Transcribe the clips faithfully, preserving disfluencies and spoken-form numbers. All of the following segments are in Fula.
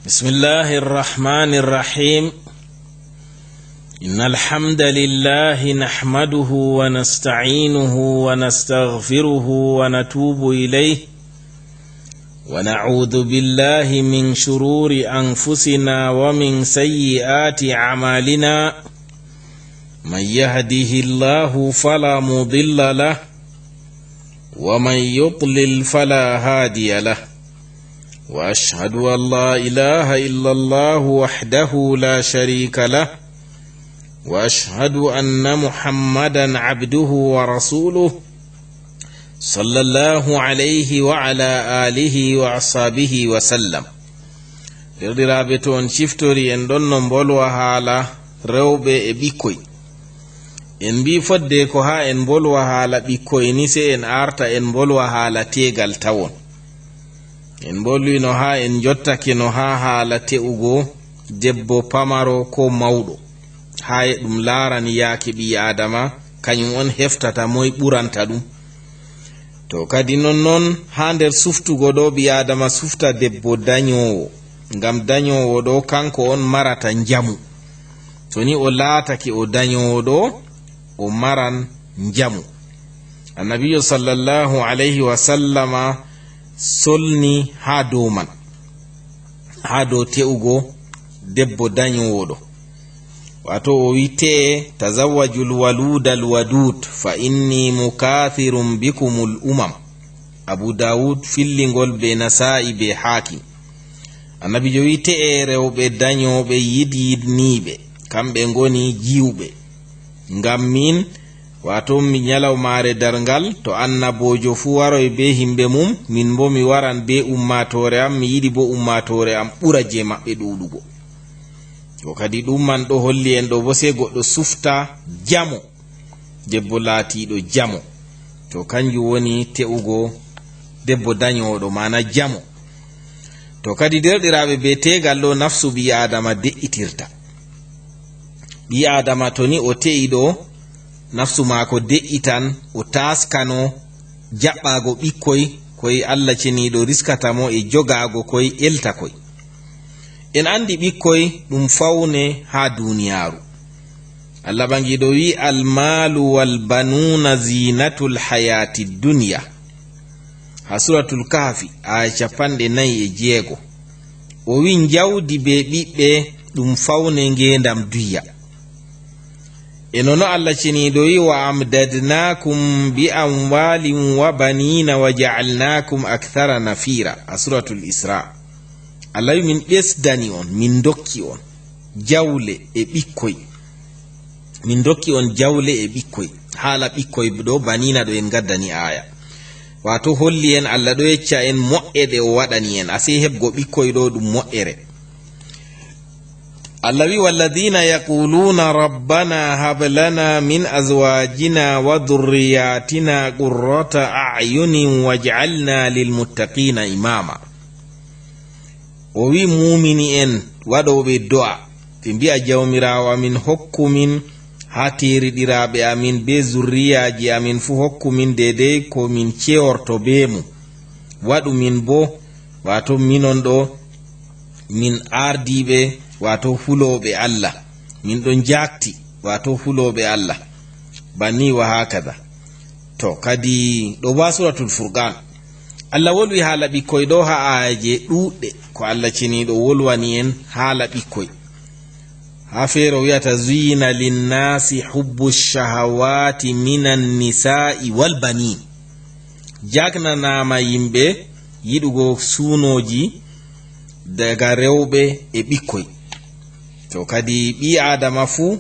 بسم الله الرحمن الرحيم. إن الحمد لله نحمده ونستعينه ونستغفره ونتوب إليه، ونعوذ بالله من شرور أنفسنا ومن سيئات أعمالنا. من يهده الله فلا مضل له، ومن يضلل فلا هادي له. وأشهد أن لا إله إلا الله وحده لا شريك له، وأشهد أن محمدا عبده ورسوله، صلى الله عليه وعلى آله وأصحابه وسلم. Deerɗiraaɓe, to on ciftori, en ɗonno mbolwa haala rewɓe e ɓikkoy. En mbii fodde ko haa en mbolwa haala ɓikkoy ni, sey en arta en mbolwa haala teegal tawon. En mbolwino haa en njottake no haa haala te'ugo debbo pamaro ko mawɗo, haa e ɗum laarani yaake ɓii Aadama, kañum on heftata moy ɓuranta ɗum. To kadi non non, haa nder suftugo ɗo, ɓii Aadama sufta debbo danyoowo, ngam danyoowo ɗo kanko on marata njamu. To ni o laatake o danyoowo ɗo, o maran njamu. Annabiijo sallallahu alayhi wa sallama solni haa dow man, haa dow te'ugo debbo danyoowo ɗo. Waato o wi, "Te'e, tazawwajul waludal wadud, fa inni mukathirun bikumul umam." Abu Dawud filli ngol be Nasa'i be Hakim. Annabiijo wi, "Te'e rewɓe danyooɓe yiɗ yiɗniiɓe, kamɓe ngoni jiwɓe. Ngam min, waato mi nyalawmaare darngal, to annaboojo fuu waroy be himɓe mum, min bo mi waran be ummaatoore am, mi yiɗi bo ummaatoore am ɓura je maɓɓe ɗuuɗugo." To kadi ɗum man ɗo holli en ɗo bo sey goɗɗo sufta jamo, debbo laatiiɗo jamo. To kanjum woni te'ugo debbo danyooɗo, maana jamo. To kadi deerɗiraaɓe, be teegal ɗo nafsu ɓii Aadama de'itirta. Ɓii Aadama to ni o te'i ɗo, nafsu maako de'itan, o taaskano jaɓɓaago ɓikkoy, koy Allah ceniiɗo riskata mo e jogaago koy, elta koy. En anndi ɓikkoy ɗum fawne haa duuniyaaru. Allah ɓangiiɗo wi, "Almaalu wal banuuna ziinatul hayaati dunya." Haa Suratul Kahfi, aaya capanɗe nayi e jeego. O wi, "Njawdi be ɓiɓɓe ɗum fawne ngeendam duyya." E nono Allah ceniiɗo wi, "Wa amdadnaakum bi amwaalin wa baniina wa ja'alnaakum akthara nafiira." A Suratul Isra. Allah wi, "Min ɓesdani on, min ndokki on jawle e ɓikkoy." Min ndokki on jawle e ɓikkoy. Haala ɓikkoy ɗo, baniina ɗo en ngaddani aaya. Waato holli en Allah ɗo yecca en moƴƴe ɗe o waɗani en. Asee heɓgo ɓikkoy ɗo ɗum moƴƴere. Allah wi, "Walladina yaquluna rabbana hab lana min azwajina wa dhurriyatina qurrata a'yunin waj'alna lil muttaqina imama." O wi muumini en waɗooɓe do'a, ɓe mbi'a, "Jawmiraawo amin, hokku min haa teeriɗiraaɓe amin bee zurriyaaji amin fuu, hokku min deydey ko min ceyorto bee mum. Waɗu min boo, waato minon ɗo, min aardiiɓe, waato hulooɓe Allah. Min ɗon njaakti, waato hulooɓe Allah." Banni wa haakada. To, kadi ɗo ba Suratul Furqan. Allah wolwi haala ɓikkoy ɗo haa aayeeje ɗuuɗɗe, ko Allah ceniiɗo wolwani en haala ɓikkoy. Haa feere o wi'ata, "Zuyina linnaasi hubbu shahawaati minan nisaa'i wal baniin." Jagnanaama yimɓe yiɗugo suunooji daga rewɓe e ɓikkoy. To, kadi ɓii Aadama fuu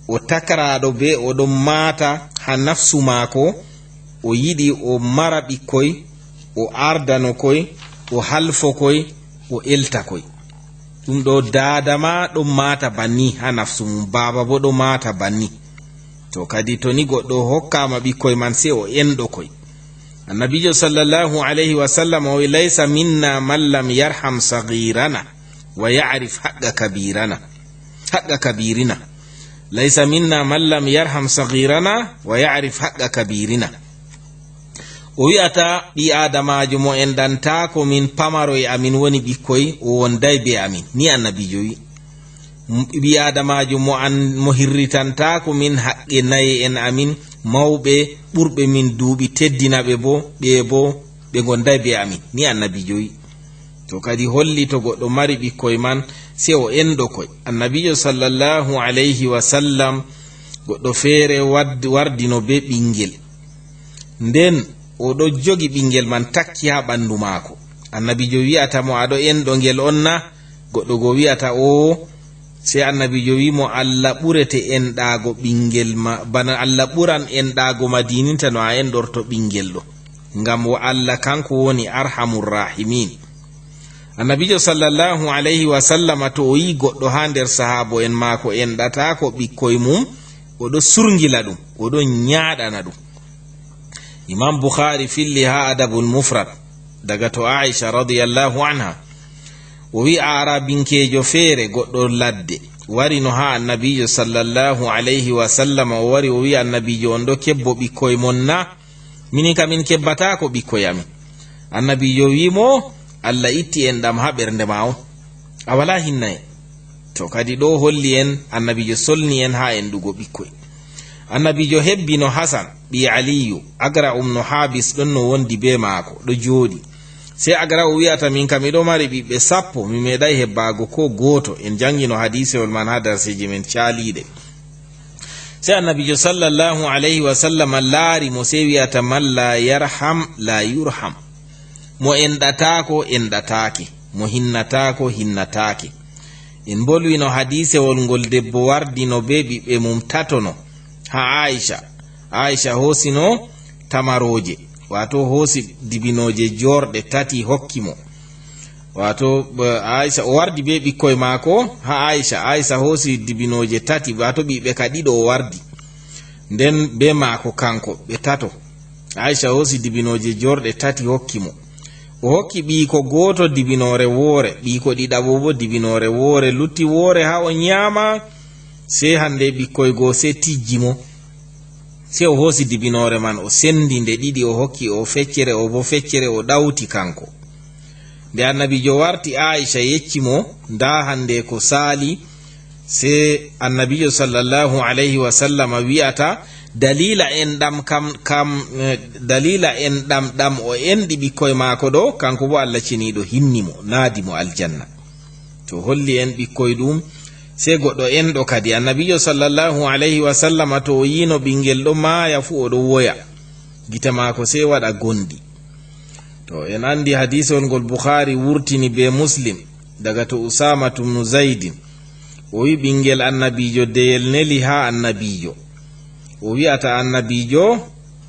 o takaraaɗo bee o ɗon maata haa nafsu maako, o yiɗi o mara ɓikkoy, o ardano koy, o halfo koy, o elta koy. Ɗum ɗo daada ma ɗon maata banni haa nafsu mum, baaba boo ɗon maata banni. To, kadi to ni goɗɗo hokkaama ɓikkoy man, sey o enɗo koy. Annabiijo sallallahu alayhi wa sallam o wi, "Laysa minna man lam yarham saghirana wa ya'rif haqqa kabirana, haqqa kabirina. Laysa minna man lam yarham saghirana wa ya'rif haqqa kabirina." O wi'ata, "Ɓii Aadamaajo mo enɗantaako min pamaro e amin woni ɓikkoy, o wonday bee amin." Ni Annabiijo wi'i. "Ɓii Aadamaajo mo an-, mo hirritantaako min haqqe naye'en amin mawɓe ɓurɓe min duuɓi, teddina ɓe boo, ɓe boo ɓe ngonday bee amin." Ni Annabiijo wi'i. To kadi holli to goɗɗo mari ɓikkoy man, sey o enɗo koy. Annabiijo sallallahu alayhi wa sallam, goɗɗo feere wad-, wardino bee ɓiŋngel. Nden o ɗo jogi ɓiŋngel man takki haa ɓanndu maako. Annabiijo wi'ata mo, "A ɗo enɗo ngel on na?" Goɗɗo go wi'ata, "Oo." Sey Annabiijo wi'i mo, "Allah ɓurete enɗaago ɓiŋngel ma, bana Allah ɓuran enɗaago ma diininta no a enɗorto ɓiŋngel ɗo. Ngam wa Allah kanko woni Arhamur Rahimin." Annabiijo sallallahu alayhi wa sallama to o yi'i goɗɗo haa nder sahaabo'en maako enɗataako ɓikkoy mum, o ɗo surngila ɗum, o ɗo nyaaɗana ɗum. Imam Bukhari filli haa Adabul Mufrad, daga to Aisha radiyallahu anha. O wi'i, Aarabinkeejo feere, goɗɗo ladde, warino haa Annabiijo sallallahu alayhi wa sallam, o wari o wi'i, "Annabiijo, on ɗo kebbo ɓikkoy mon na? Minin kam min kebbataako ɓikkoy amin." Annabiijo wi'i mo, "Allah itti enɗam haa ɓernde ma on. A walaa hinnaye." To kadi ɗo holli en Annabiijo solni en haa enɗugo ɓikkoy. Annabiijo hebbino Hasan, ɓii Aliyu, Agra'u ibnu Haabis ɗon no wondi bee maako, ɗo jooɗi. Sey Agra'u wi'ata, "Min kam miɗo mari ɓiɓɓe sappo, mi meeɗay hebbaago koo gooto." En janngino hadiisewol man haa darseeji men caaliiɗe. Sey Annabiijo sallallahu alayhi wa sallam laari mo, sey wi'ata, "Man laa yarham, laa yurham." Mo enɗataako, enɗataake. Mo hinnataako, hinnataake. En mbolwino hadiisewol ngol debbo wardino bee ɓiɓɓe mum tatono haa Aisha. Aisha hoosino tamarooje, waato hoosi dibinooje joorɗe tati hokki mo. Waato, eh, Aisha, o wardi bee ɓikkoy maako haa Aisha. Aisha hoosi dibinooje tati, waato ɓiɓɓe ka ɗiɗo o wardi. Nden bee maako kanko, ɓe tato. Aisha hoosi dibinooje joorɗe tati hokki mo. O hokki ɓiiko gooto dibinoore woore, ɓiiko ɗiɗaɓo boo dibinoore woore, lutti woore haa o nyaama, sey hande ɓikkoy go sey tijji mo. Sey o hoosi dibinoore man, o sendi nde ɗiɗi, o hokki o feccere, o boo feccere, o ɗawti kanko. Nde Annabiijo warti, Aisha yecci mo, "Ndaa hande ko saali." Sey Annabiijo sallallahu alayhi wa sallama wi'ata, daliila enɗam kam, kam, eh, daliila enɗam ɗam o enɗi ɓikkoy maako ɗo, kanko boo Allah ceniiɗo hinni mo, naadi mo aljanna. To holli en ɓikkoy ɗum, sey goɗɗo enɗo kadi. Annabiijo sallallahu alayhi wa sallama to o yiino ɓinngel ɗo maaya fuu o ɗo woya. Gite maako sey waɗa gonɗi. To en anndi hadiisewol ngol Bukhari wurtini bee Muslim, daga to Usaamatu bnu Zaydin. O wi'i ɓinngel Annabiijo deyel neli haa Annabiijo. O wi'ata Annabiijo,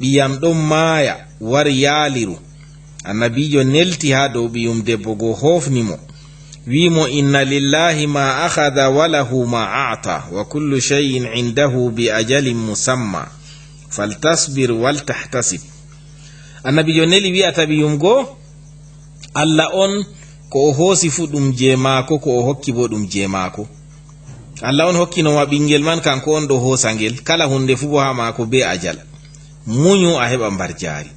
"Ɓiyam ɗon maaya, war yaaliru." Annabiijo nelti haa dow ɓiyum debbo go, hoofni mo, wi'i mo, "Inna lillahi ma akhadha wa lahu ma a'ta, wa kullu shay'in indahu bi ajalin musamma, faltasbir wal tahtasib." Annabiijo neli wi'ata ɓiyum go, Allah on ko o hoosi fuu ɗum jey maako, ko o hokki boo ɗum jey maako. Allah on hokkino ma ɓinngel man, kanko on ɗo hoosa ngel, kala huunde fuu boo haa maako bee ajal. Munyu a heɓa mbarjaari.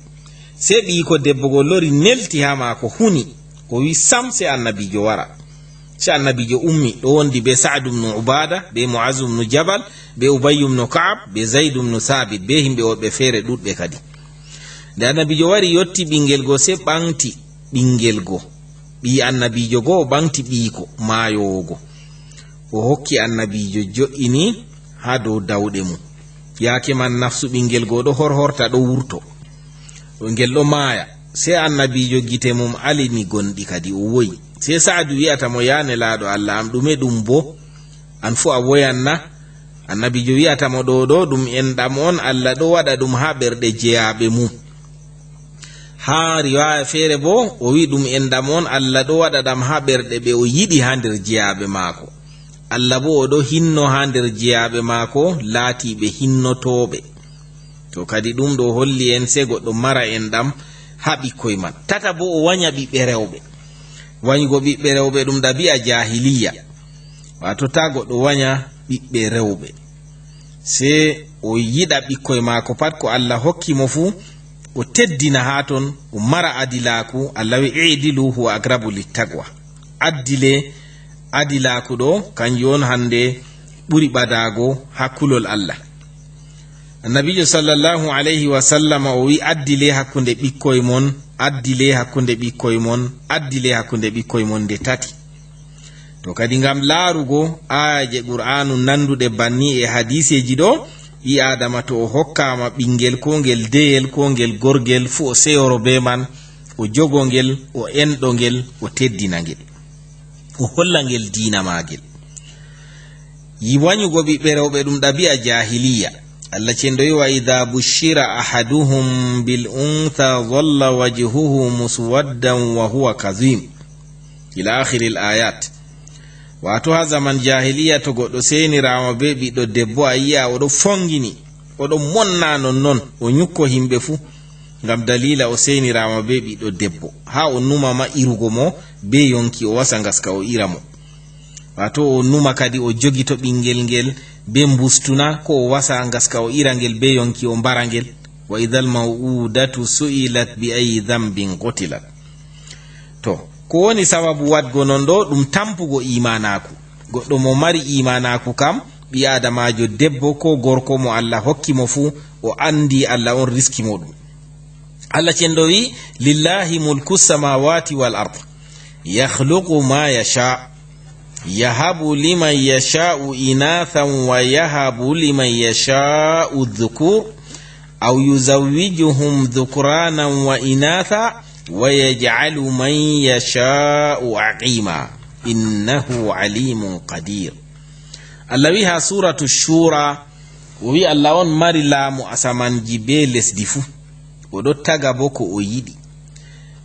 Sey ɓiiko debbo go lori nelti haa maako huni, o wi'i sam sey Annabiijo wara. Sey Annabiijo ummi, ɗo wondi bee Sa'd ibnu Ubaada, bee Mu'az ibnu Jabal, bee Ubay ibnu Ka'ab, bee Zayd ibnu Saabit, bee himɓe woɗɓe feere ɗuuɗɓe kadi. Nde Annabiijo wari yotti ɓinngel go, sey ɓaŋgti ɓinngel go. Ɓii Annabiijo go o ɓaŋgti ɓiiko maayoowo go. O hokki Annabiijo jo'ini haa dow dawɗe mum. Yaake man nafsu ɓinngel go ɗo horhorta, ɗo wurto. Ngel ɗo maaya. Sey Annabiijo gite mum alini gonɗi kadi, o woyi. Sey Sa'adu wi'ata mo, "Yaa Nelaaɗo Allah am, ɗume ɗum boo? An fuu a woyan na?" Annabiijo wi'ata mo, "Ɗo ɗo ɗum enɗam on, Allah ɗo waɗa ɗum haa ɓerɗe jeyaaɓe mum." Haa riwaaya feere boo, o wi'i ɗum enɗam on, Allah ɗo waɗa ɗam haa ɓerɗe ɓe o yiɗi haa nder jeyaaɓe maako. Allah boo o ɗo hinno haa nder jeyaaɓe maako laatiiɓe hinnotooɓe. To kadi ɗum ɗo holli en sey goɗɗo mara enɗam haa ɓikkoy man. Tata boo o wanya ɓiɓɓe rewɓe. Wanyugo ɓiɓɓe rewɓe ɗum ɗabi'a jaahiliya. Waato taa goɗɗo wanya ɓiɓɓe rewɓe. Sey o yiɗa ɓikkoy maako pat ko Allah hokki mo fuu, O teddina haa ton, o mara adilaaku. Allah wi, "I'dilu huwa aqrabu littaqwa." Addile, adilaaku ɗo, kanjum on hannde ɓuri ɓadaago haa kulol Allah. Annabiijo sallallahu alayhi wa sallam o wi, "Addile hakkunde ɓikkoy mon, addile hakkunde ɓikkoy mon, addile hakkunde ɓikkoy mon," nde tati. To kadi ngam laarugo aayaje Qur'aanu nannduɗe banni e hadiiseeji ɗo, ɓii Aadama to o hokkaama ɓinngel, koo ngel deyel, koo ngel gorgel, fuu o seyoro bee man, o jogo ngel, o enɗo ngel, o teddina ngel, o holla ngel diina maagel. Yi wanyugo ɓiɓɓe rewɓe ɗum ɗabi'a jaahiliya. Allah cenɗo wi, "Wa idha bushira ahaduhum bil untha dhalla wajhuhu muswaddan wa huwa kadhim." Ila akhiril ayat. Waato haa zaman jaahiliya to goɗɗo seeniraama bee ɓiɗɗo debbo a yi'a o ɗo fongini, o ɗo monna nonnon, o nyukko himɓe fuu. Ngam daliila o seeniraama bee ɓiɗɗo debbo. Haa o numa ma irugo mo bee yonki o wasa ngaska o ira mo. Waato o numa kadi o jogito ɓinngel ngel bee mbustuna, ko o wasa ngaska o ira ngel bee yonki o mbara ngel. "Wa idhal maw'udatu su'ilat bi ayyi dhanbin qutilat." To, ko woni sababu waɗgo non ɗo? Ɗum tampugo iimaanaaku. Goɗɗo mo mari iimaanaaku kam, ɓii Aadamaajo debbo ko gorko mo Allah hokki mo fuu, o anndi Allah on riski mo ɗum. Allah cenɗo wi, "Lillahi mulku samawati wal ard. Yakhluqu ma yasha. Yahabu liman yasha'u inathan wa yahabu liman yasha'u dhukur. Aw yuzawwijuhum dhukranan wa inatha wa yaj'alu man yasha'u aqima. Innahu alimun qadir." Allah wi haa suratu Shura, o wi Allah on mari laamu asamanji bee lesdi fuu. O ɗo taga bo ko o yiɗi.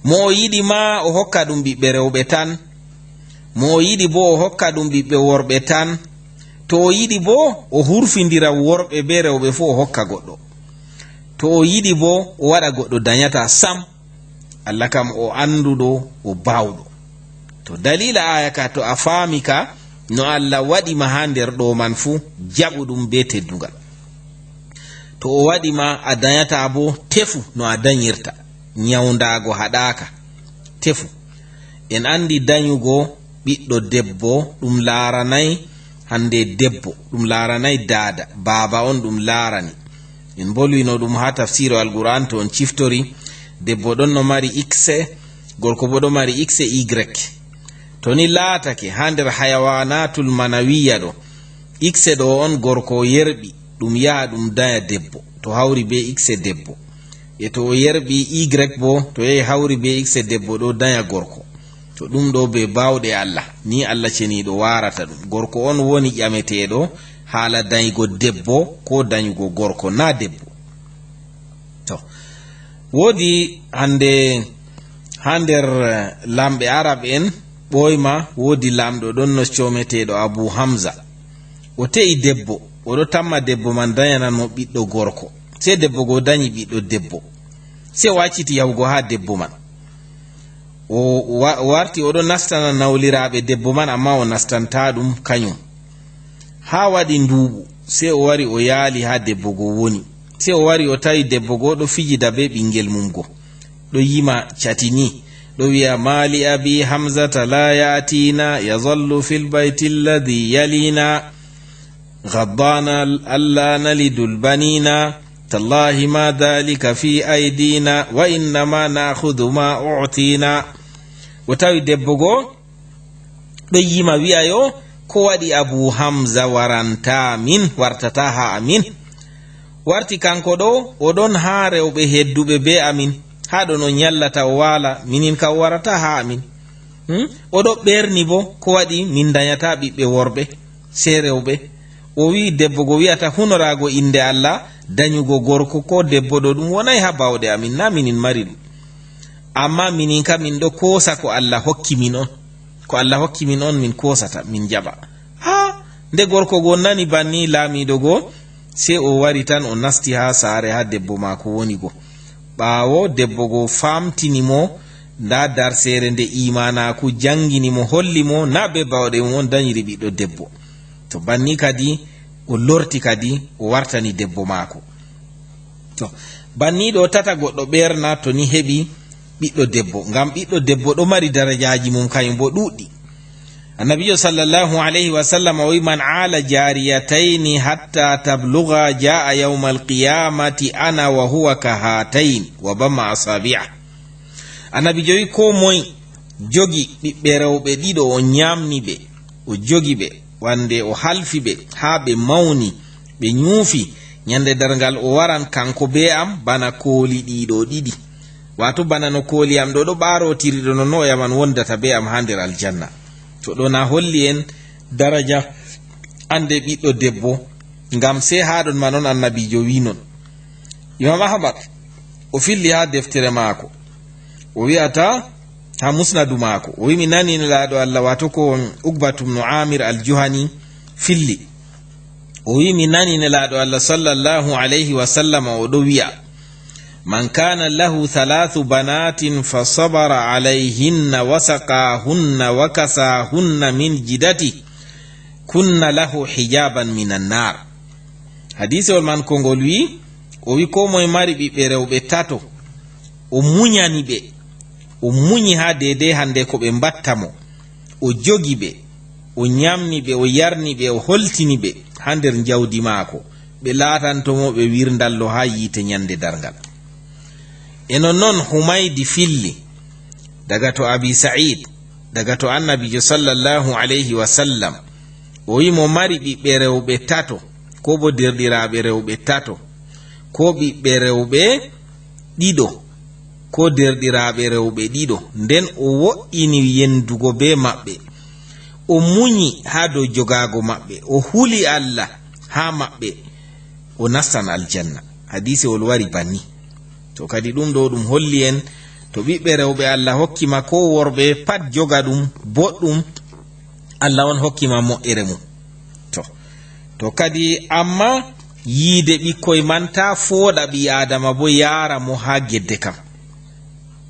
Mo o yiɗi ma o hokka ɗum ɓiɓɓe rewɓe tan. Mo o yiɗi bo o hokka ɗum ɓiɓɓe worɓe tan. To o yiɗi bo o hurfindira worɓe bee rewɓe fuu o hokka goɗɗo. To o yiɗi bo o waɗa goɗɗo danyataa sam. Allah kam o annduɗo, o baawɗo. To daliila aaya ka, to a faami ka, no Allah waɗi ma haa nder ɗo man fuu, jaɓu ɗum bee teddungal. To o waɗi ma a danyataa bo, tefu no a danyirta. Nyawndaago haɗaaka. Tefu. En anndi danyugo ɓiɗɗo debbo, ɗum laaranay hannde debbo, ɗum laaranay daada, baaba on ɗum laarani. En mbolwino ɗum haa tafsiiru Alqur'aan, to on ciftori, debbo ɗon no mari X, gorko bo ɗo mari X E Y. To ni laatake haa nder hayawaanaatul manawiyya ɗo, X ɗo on gorko o yerɓi, ɗum yaha ɗum danya debbo, to hawri bee X debbo. E to o yerɓi Y bo, to yehi hawri bee X debbo ɗo danya gorko. To ɗum ɗo bee baawɗe Allah, ni Allah ceniiɗo waarata ɗum. Gorko on woni ƴameteeɗo haala danygo debbo ko danyugo gorko, naa debbo. To, woodi hannde haa nder, eh, laamɓe Arab en ɓooyma, woodi laamɗo ɗon no coometeeɗo Abu Hamza. O te'i debbo, o ɗo tamma debbo man danyanan mo ɓiɗɗo gorko. Sey debbo go danyi ɓiɗɗo debbo. Sey o acciti yahugo haa debbo man. O wa-, warti o ɗo nastana nawliraaɓe debbo man, ammaa o nastantaa ɗum kanyum. Haa waɗi nduuɓu, sey o wari o yaali haa debbo go woni. Sey o wari o tawi debbo go ɗo fijida bee ɓiŋngel mum go. Ɗo yima cati ni. Ɗo wi'a, "Mali abi Hamzata la ya'tina, yazallu fil bayti alladhi yalina." Ghaddana alla nalidul banina, tallahi ma dhalika fi aidina, wa innama nakhudhu ma u'tina. O tawi debbo go ɗo yima wi'a yo, "Ko waɗi Abu Hamza waranta min, wartata haa amin?" Warti kanko ɗo, o ɗon haa rewɓe hedduɓe be amin, haa ɗon o nyallata o waala, minin ka o warata haa amin. Hmm? O ɗo ɓerni bo, ko waɗi min danyata ɓiɓɓe worɓe, sey rewɓe? O wi'i debbo go wi'ata hunoraago innde Allah, danyugo gorko ko debbo ɗo ɗum wonay haa baawɗe amin, naa minin mari ɗum. Ammaa minin ka min ɗo koosa ko Allah hokki min on. Ko Allah hokki min on min koosata, min jaɓa. Haa nde gorko go nani banni laamiiɗo go, sey o wari tan o nasti haa saare haa debbo maako woni go. Ɓaawo debbo go faamtini mo, ndaa darseere nde iimaanaaku janngini mo, holli mo naa bee baawɗe mum on danyiri ɓiɗɗo debbo. To banni kadi o lorti kadi o wartani debbo maako. To, Banniiɗo tata goɗɗo ɓeerna to ni heɓi ɓiɗɗo debbo, ngam ɓiɗɗo debbo ɗo mari darajaaji mum kañum bo ɗuuɗɗi. Annabiijo sallallahu alayhi wa sallam o wi: "Man aala jaariyatayni hatta tabluga jaa yawmal qiyamati ana wa huwa ka haatayni wa bamma asabi'a." Annabiijo wi: "Ko moy jogi ɓiɓɓe rewɓe ɗiɗo, o ñaamni ɓe, o jogi ɓe, wande o halfi ɓe haa ɓe mawni, ɓe ñuufi, ñande darngal o waran kanko bee am bana kooli ɗiɗo ɗiɗi." Waato bana no kooli am ɗo, ɗo ɓaarotiri ɗo, non no o yaman wondata bee am haa nder aljanna. To ɗo na holli en daraja annde ɓiɗɗo debbo, ngam sey haa ɗon man on annabiijo wi non. Imam Ahmad o filli haa deftere maako, o wi'ata haa musnadu maako, o wi: "Mi nani Nelaaɗo Allah," waato ko Uqbatu bnu Amir al-Juhani filli. O wi: "Mi nani Nelaaɗo Allah sallallahu alayhi wa sallam o ɗo wi'a: 'Man kana lahu thalathu banatin fa sabara alayhinna wa saqahunna wa kasahunna min jidati, kunna lahu hijaban minan nar.'" Hadiisewol man ko ngol wi, o wi: "Ko moye mari ɓiɓɓe rewɓe tato, o muñani ɓe, o muñi haa deydey hande ko ɓe mbatta mo, o jogi ɓe, o ñamni ɓe, o yarni ɓe, o holtini ɓe haa nder njawdi maako, ɓe laatanto mo ɓe wirndallo haa yiite ñande darngal." E non non Humaydi filli daga to Abi Sa'id, daga to Annabiijo sallallahu alayhi wa sallam, o wi: "Mo mari ɓiɓɓe rewɓe tato, ko bo derɗiraaɓe rewɓe tato, ko ɓiɓɓe rewɓe ɗiɗo, ko derɗiraaɓe rewɓe ɗiɗo, nden o wo'ini yendugo bee maɓɓe, o muñi haa dow jogaago maɓɓe, o huli Allah haa maɓɓe, o nastan aljanna." Hadiisewol wari banni. To kadi ɗum ɗo ɗum holli en, to ɓiɓɓe rewɓe Allah hokki ma, ko worɓe pat, joga ɗum boɗɗum, Allah on hokki ma moƴƴere mum. To, to kadi, amma yiide ɓikkoy man ta fooɗa ɓii Aadama bo yaara mo haa gedde kam.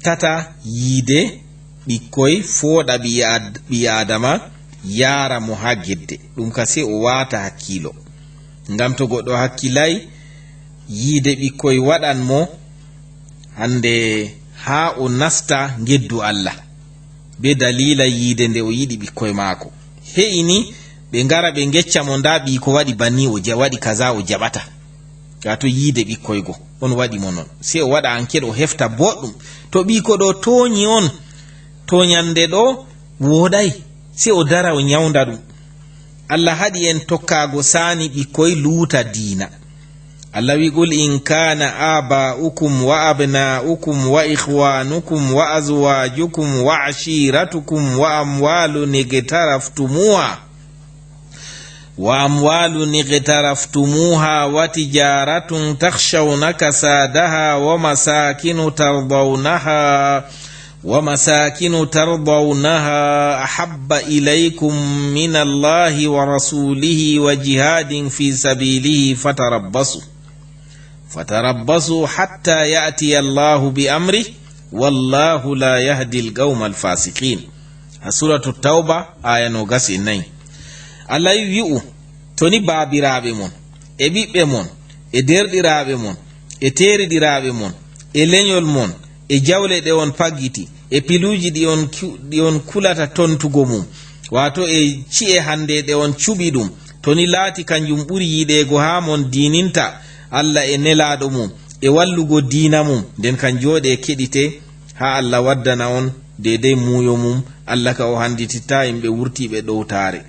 Tata yiide ɓikkoy fooɗa ɓii Ad-, ɓii Aadama yaara mo haa gedde. Ɗum ka sey o waata hakkiilo. Ngam to goɗɗo hakkilay, yiide ɓikkoy waɗan mo hande haa o nasta ngeddu Allah, be daliila yiide nde o yiɗi ɓikkoy maako. He'ini ɓe ngara ɓe ngecca mo, "Ndaa ɓiiko waɗi banni, o ja-, waɗi kaza, o jaɓata." Waato yiide ɓikkoy go, on waɗi mo non. Sey o waɗa anket, o hefta boɗɗum. To ɓiiko ɗo tooñi on, tooñannde ɗo wooɗay, sey o dara, o ñawnda ɗum. Allah haɗi en tokkaago saani ɓikkoy luuta diina. Allah wi: "Qul in kana aba'ukum wa abna'ukum wa ikhwanukum wa azwajukum wa ashiratukum wa amwalun iqtaraftumuha, wa amwalun iqtaraftumuha wa tijaratun takhshawna kasadaha wa masakinu tardawnaha, wa masakinu tardawnaha ahabba ilaykum min Allahi wa rasulihi wa jihadin fi sabilihi fatarabbasu, fatarabbasu hatta ya'tiya Allahu bi amrih, wallahu la yahdi al-qawma al-fasiqin." Ha Suratu Tawba, aya noogas e nayi. Allah wi'u, to ni baabiraaɓe mon, e ɓiɓɓe mon, e deerɗiraaɓe mon, e teeriɗiraaɓe mon, e leñol mon, e jawle ɗe on paggiti, e piluuji ɗi on cu-, ɗi on kulata tontugo mum, waato e ci'e hande ɗe on cuɓi ɗum, to ni laati kanjum ɓuri yiɗeego haa mon diininta Allah e Nelaaɗo mum, e wallugo diina mum, nden kan jooɗe keɗite haa Allah waddana on deydey muuyo mum, Allah ka o handititta yimɓe wurtiiɓe ɗowtaare.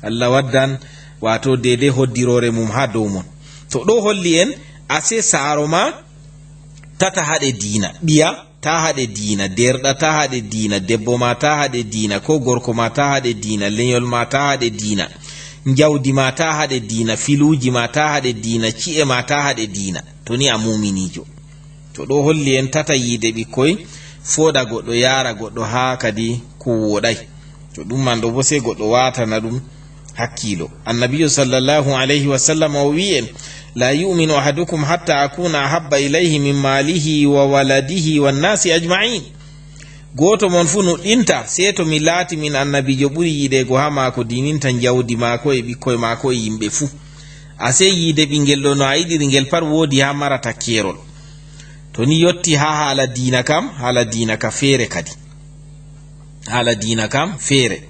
Allah waddan, waato deydey hoddiroore mum haa dow mon. To ɗo holli en, ase saaro ma tata haɗe diina, ɓiya ta haɗe diina, deerɗa ta haɗe diina, debbo ma ta haɗe diina, ko gorko ma ta haɗe diina, leñol ma ta haɗe diina, njawdi ma ta haɗe diina, filuuji ma ta haɗe diina, ci'e ma ta haɗe diina, to ni a muuminiijo. To ɗo holli en tata yiide ɓikkoy, fooɗa goɗɗo, yaara goɗɗo haa kadi ko wooɗay. To ɗum man ɗo bo, sey goɗɗo waatana ɗum hakkiilo. Annabiijo sallallahu alayhi wa sallam o wi'i en: "La yu'minu ahadukum hatta akuna ahabba ilayhi min malihi wa waladihi wan nasi ajma'in." Gooto mon fuu nuɗɗinta, sey to mi laati min Annabiijo ɓuri yiɗeego haa maako, diininta njawdi maako e ɓikkoy maako e yimɓe fuu. Asey yiide ɓingel ɗo, no a yiɗiri ngel pat, woodi haa marata keerol. To ni yotti haa haala diina kam, haala diina ka feere kadi. Haala diina kam feere.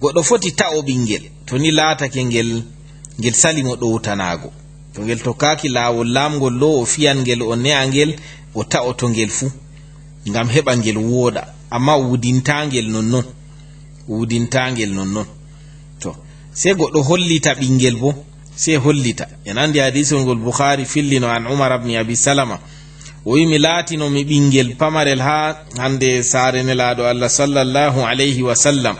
Goɗɗo foti ta'o ɓinngel. To ni laatake ngel, ngel sali mo ɗowtanaago. To ngel tokkaaki laawol laamngol ɗo, o fiyan ngel, o ne'a ngel, o ta'oto ngel fuu. Ngam heɓa ngel wooɗa. Ammaa o wudintaa ngel nonnon. O wudintaa ngel nonnon. To, sey goɗɗo hollita ɓinngel boo. Sey hollita. En anndi hadiisol ngol Bukhaari fillino an Umar ibn Abi Salama. O wi'i, "Mi laatino mi ɓinngel pamarel haa hannde saare Nelaaɗo Allah sallallahu alayhi wa sallam.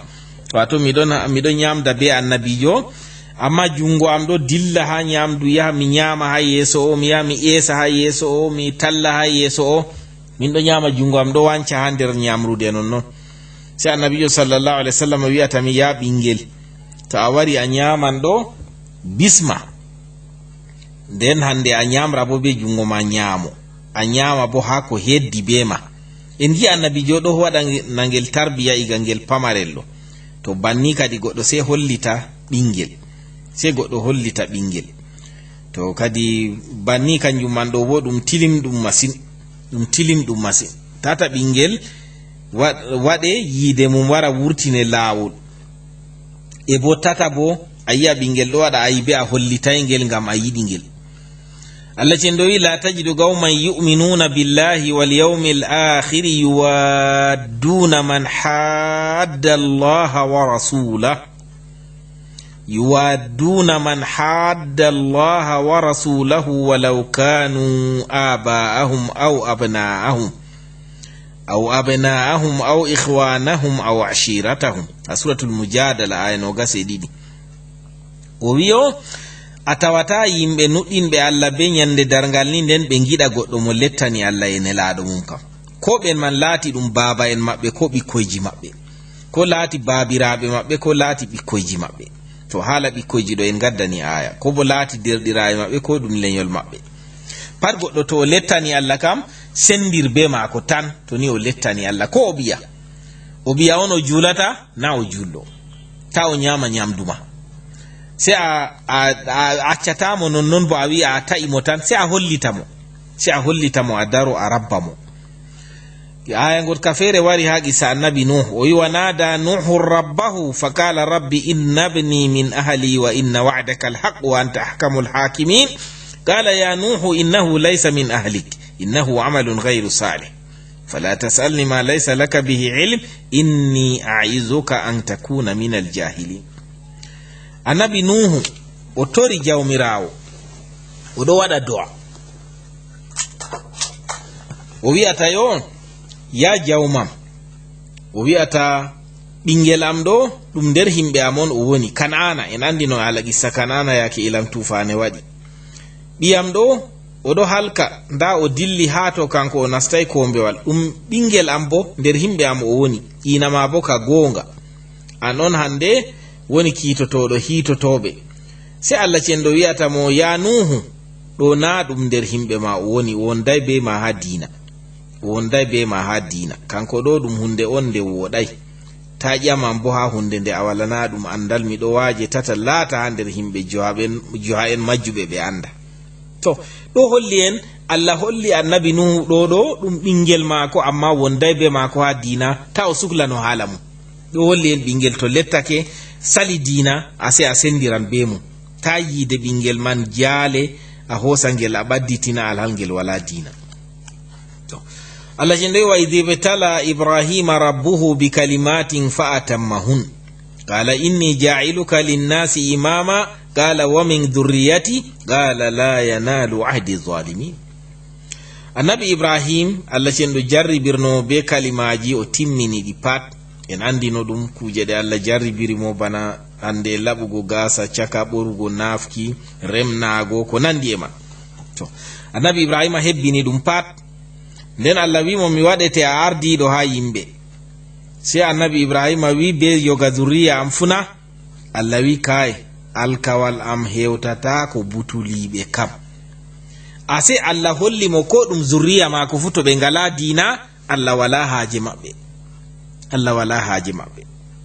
Waato miɗon, miɗon nyaamda bee Annabiijo, ammaa junngo am ɗo dilla haa nyaamdu, yaha mi nyaama haa yeeso o, mi yaha mi eesa haa yeeso o, mi talla haa yeeso o. Min ɗo nyaama, junngo am ɗo wanca haa nder nyaamrude nonnon." Sey Annabiijo sallallahu alayhi wa sallam wi'ata mi, "Yaa ɓinngel, to a wari a nyaaman ɗo, bisma. Nden hannde a nyaamra boo bee junngo ma nyaamo. A nyaama boo haa ko heddi bee ma." En ngi'i Annabiijo ɗo waɗa nge-, na ngel tarbiya iga ngel pamarel ɗo. To banni kadi goɗɗo sey hollita ɓinngel. Sey goɗɗo hollita ɓinngel. To kadi banni kanjum man ɗo boo ɗum tilimɗum masin. Ɗum tilimɗum masin. Tata ɓinngel wa-, waɗe yiide mum wara wurtine laawol. E boo tata boo, a yi'a ɓinngel ɗo waɗa aybe, a hollitay ngel ngam a yiɗi ngel. Allah cenɗo wi'i, "La tajidu qawman yu'minuna billahi wal yawmil akhiri yuwadduna man hadda Allaha wa rasulahu. Yuwadduna man hadda Allaha wa rasulahu walaw kanu aba'ahum aw abna'ahum." Aw abna'ahum aw ikhwanahum aw ashiratahum. Ha Suratul Mujadala, aya noogas e ɗiɗi. O wi'i, a tawata yimɓe nuɗɗinɓe Allah be nyande darngal ni nden ɓe ngiɗa goɗɗo mo lettani Allah e Nelaaɗo mum kam. Ko ɓen man laati ɗum baaba'en maɓɓe ko ɓikkoyji maɓɓe. Ko laati baabiraaɓe maɓɓe ko laati ɓikkoyji maɓɓe. To haala ɓikkoyji ɗo en ngaddani aaya. Ko bo laati derɗiraaɓe maɓɓe ko ɗum lenyol maɓɓe. Pat goɗɗo to o lettani Allah kam, sendir be maako tan, to ni o lettani Allah. Ko o ɓiya? O ɓiya on o juulata? Na o juulɗo. Ta o nyaama nyamdu ma. Se a, a, a accata mo nonnon bo a wi'a a ta'i mo tan, se a hollita mo. Se a hollita mo, a daro a rabba mo. Aya ngot ka feere wari ha qissa annabi Nuh. O wi'i, "Wa nada Nuhu rabbahu fa qala rabbi inna ibni min ahli wa inna wa'daka alhaq wa anta ahkamul hakimin. Qala ya Nuhu innahu laysa min ahlik, innahu amalun ghayru salih. Fala tas'alni ma laysa laka bihi ilm, inni a'izuka an takuna min aljahilin." Annabi Nuhu, o tori Jawmiraawo. O ɗo waɗa do'a. O wi'ata yo, "Ya jawmam." O wi'ata, "Ɓingel am ɗo, ɗum nder himɓe am on o woni, Kan'ana." En andi no haala qissa Kan'ana yaake ilam tuufaane waɗi. "Ɓiyam ɗo, o ɗo halka, nda o dilli haa to kanko o nastai kombewal. Ɗum ɓingel am bo, nder himɓe am o woni, ina ma bo ka goonga. An on hande woni kiitotooɗo hiitotooɓe." Se Allah cenɗo wi'ata mo, "Ya Nuhu, ɗo na ɗum nder himɓe ma o woni, o wondai be ma ha diina. O wondai be ma ha diina. Kanko ɗo ɗum hunde on nde woɗai. Ta ƴamam bo ha hunde nde a walana ɗum andal, miɗo waaje tata laata ha nder himɓe jo'a'en, jo'a'en majjuɓe ɓe anda." To, ɗo holli en, Allah holli annabi Nuhu ɗo ɗo ɗum ɓingel maako, amma wondai be maako ha diina, ta o suklano haala mum. Ɗo holli en ɓingel to lettake, sali diina, a se a sendiran be mum. Ta yiide ɓingel man jaale, a hoosa ngel a ɓadditina alhal ngel wala diina. To, Allah cenɗo wi'i, "Wa idh ibtala Ibrahima rabbuhu bi kalimatin fa atammahun. Qala inni ja'iluka linnasi imama, qala wa min dhurriyati, qala la yanalu ahdi zalimin." Annabi Ibrahim, Allah cenɗo jarribirno be kalimaaji, o timmini ɗi pat. En andino ɗum, kuuje ɗe Allah jarribiri mo, bana hande laɓugo gaasa caka, ɓorugo naafki, remnaago, ko nandi e man. To, annabi Ibrahima hebbini ɗum pat. Nden Allah wi' mo, "Mi waɗete a ardiiɗo haa yimɓe." Sey annabi Ibrahima wi', "Be yoga zurriya am funa?" Allah wi', "Kaay, alkawal am hewtataako butuliiɓe kam." Ase Allah holli mo ko ɗum zurriya maako fuu, to ɓe ngalaa diina, Allah walaa haaje maɓɓe. Allah walaa haaje maɓɓe.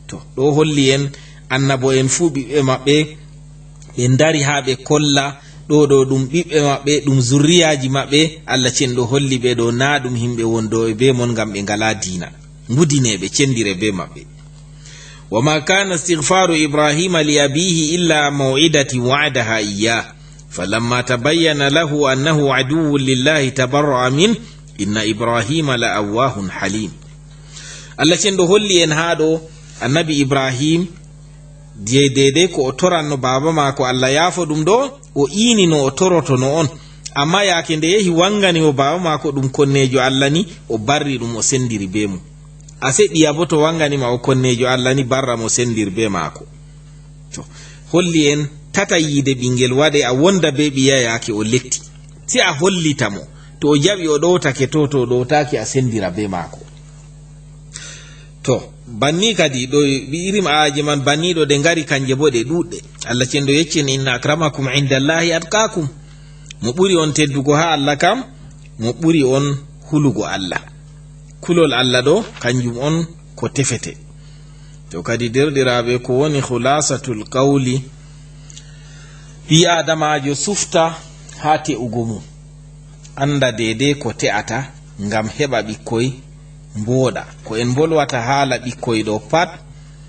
To, ɗo holli en annabo'en fuu ɓiɓɓe maɓɓe, ɓe ndari haa ɓe kolla Ɗo ɗo ɗum ɓiɓɓe maɓɓe, ɗum zurriyaaji maɓɓe, Allah cenɗo holli ɓe ɗo naa ɗum himɓe wondoɓe be mon ngam ɓe ngalaa diina. Ngudinee ɓe, cendire be maɓɓe. وما كان استغفار إبراهيم لأبيه إلا عن موعدة وعدها إياه فلما تبين له أنه عدو لله تبرأ منه إن إبراهيم لأواه حليم. Allah cenɗo holli en haa ɗo annabi Ibrahim, de-, deydey ko o toranno baaba maako Allah yaafo ɗum ɗo, o iini no o torotono on. Amma yaake nde yehi wangani mo baaba maako ɗum konneejo Allah ni, o barri ɗum, o sendiri be mum. A seɗɗi yabo to wangani ma o konneejo Allah ni, barra mo, sendir be maako. To, holli en tata yiide ɓingel waɗe a wonda be ɓiya yaake o letti. Si a hollita mo, to o jaɓi o ɗowtake to, to o ɗowtaki a sendira be maako. To, banni kadi ɗo ɓi irim aaje man banni ɗo ɗe ngari kanje bo ɗe ɗuɗɗe. Allah cenɗo yecci en, "Inna akramakum indallahi atqakum." Mo ɓuri on teddugo haa Allah kam, mo ɓuri on hulugo Allah. Kulol Allah ɗo, kanjum on ko tefete. To kadi, derɗiraaɓe, ko woni khulasatul qawli? Ɓii Aadamaajo sufta haa te'ugo mum. Annda deydey ko te'ata ngam heɓa ɓikkoy mbooɗa. Ko en mbolwata haala ɓikkoy ɗo pat,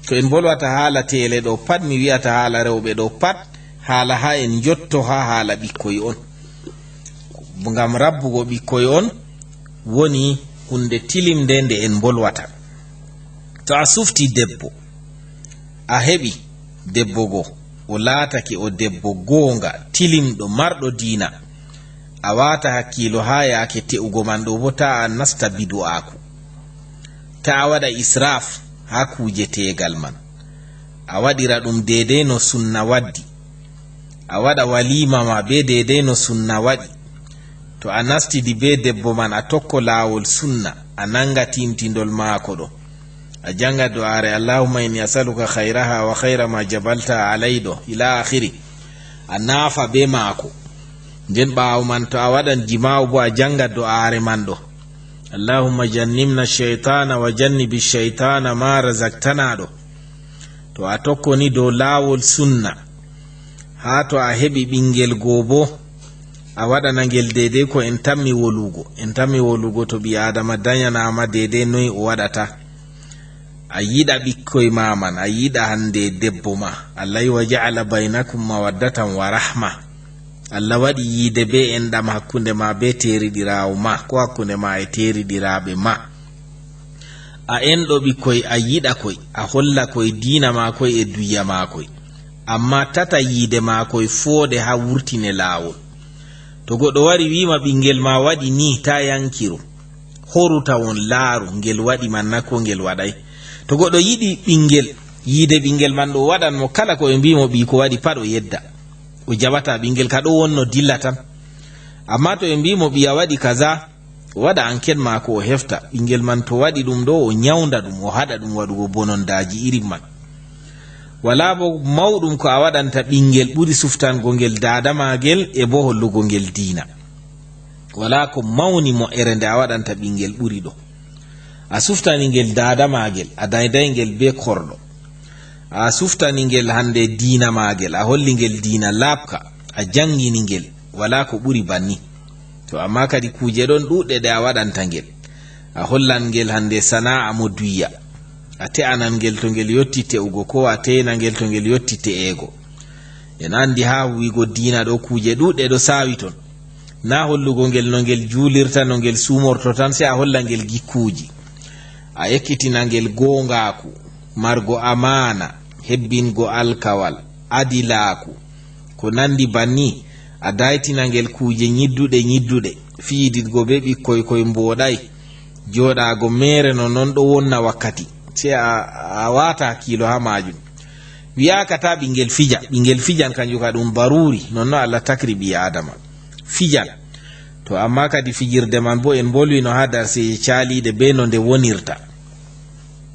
ko en mbolwata haala teele ɗo pat, mi wi'ata haala rewɓe ɗo pat, haala haa en njotto haa haala ɓikkoy on. Ngam rabbugo ɓikkoy on woni hunde tilimnde nde en mbolwata. To a sufti debbo, a heɓi debbo go, o laatake o debbo goonga, tilimɗo, marɗo diina, a waata hakkiilo haa yaake te'ugo man ɗo bo, taa a nasta bidu'aaku. Taa a waɗa israaf haa kuuje teegal man. A waɗira ɗum deydey no sunna waddi. A waɗa waliima ma be deydey no sunna waɗi. To a nastidi be debbo man, a tokko laawol sunna, a nanga tintindol maako ɗo. A janga do'aare, "Allahumma inni as'aluka khayraha wa khayra ma jabalta alayhi" ɗo, ila akhiri. A naafa be maako. Nden ɓaawo man, to a waɗan jimaawo bo, a janga do'aare man ɗo. "Allahumma jannibna shaytana wa jannibi shaytana ma razaqtana" ɗo. To a tokkoni dow laawol sunna, haa to a heɓi ɓingel goo bo, a waɗana ngel deydey ko en tammi wolugo. En tammi wolugo to ɓii Aadama danyanaama deydey noy o waɗata. A yiɗa ɓikkoy ma man, a yiɗa hande debbo ma. Allah wi, "Wa ja'ala baynakum mawaddatan wa rahma." Allah waɗi yiide be enɗam hakkunde ma be teeriɗiraawo ma, ko hakkunde ma e teeriɗiraaɓe ma. A enɗo ɓikkoy, a yiɗa koy, a holla koy diina ma koy e duyya ma koy. Amma tata yiide ma koy foode haa wurtine laawol. To goɗɗo wari wiima ɓingel ma waɗi ni, ta yankiru. Horuta won laaru ngel waɗi man na ko ngel waɗay. To goɗɗo yiɗi ɓingel, yiide ɓingel man ɗo waɗan mo kala ko ɓe mbii mo ɓii ko waɗi pat o yedda. O jaɓata ɓingel ka ɗo wonno dilla tan. Amma to ɓe mbii mo ɓiya waɗi kaza, o waɗa anket maako o hefta. Ɓingel man to waɗi ɗum ɗo, o nyawnda ɗum, o haɗa ɗum waɗugo bonondaaji irin man. Walaa bo mawɗum ko a waɗanta ɓingel ɓuri suftango ngel daada maagel e bo hollugo ngel diina. Walaa ko mawni mo'ere nde a waɗanta ɓingel ɓuri ɗo. A suftani ngel daada maagel, a dayday ngel be korɗo. A suftani ngel hande diina maagel, a holli ngel diina laaɓka, a jangini ngel, walaa ko ɓuri banni. To amma kadi kuuje ɗon ɗuuɗɗe ɗe a waɗanta ngel. A hollan ngel hande sana'a mo duyya. A te'anan ngel to ngel yotti te'ugo, ko a te'ina ngel to ngel yotti te'eego. En andi haa wi'go diina ɗo kuuje ɗuuɗɗe ɗo saawi ton. Na hollugo ngel no ngel juulirta, no ngel suumorto tan, sey a holla ngel gikkuuji. A ekkitina ngel goongaaku, margo amaana, hebbingo alkawal, adilaaku. Ko nandi banni, a daytina ngel kuuje nyidduɗe, nyidduɗe, fiyididgo be ɓikkoy koy mbooɗay. Jooɗaago meere no non ɗo wonna wakkati. Sey a, a waata hakkiilo haa maajum. Wi'aaka ta ɓingel fija, ɓingel fijan kanjum ka ɗum baruuri, nonno Allah takri ɓii Aadama. Fijan. To amma kadi fijirde man bo en mbolwino haa darseeje caaliiɗe be no nde wonirta.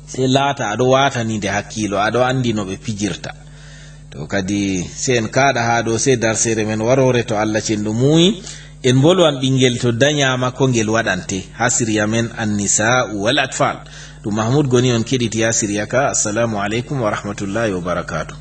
Sey laata aɗo waatani nde hakkiilo, aɗo andi no ɓe pijirta. To kadi sey en kaaɗa haa ɗo, sey darseere men waroore to Allah cenɗo muuyi. En mbolwan ɓingel to danyaama ko ngel waɗante haa siriya men Annisa'u wal Atfal. Ɗum Mahmud Goni on keɗiti haa siriya ka. Assalamu aleykum wa rahmatullahi wa barakaatuh.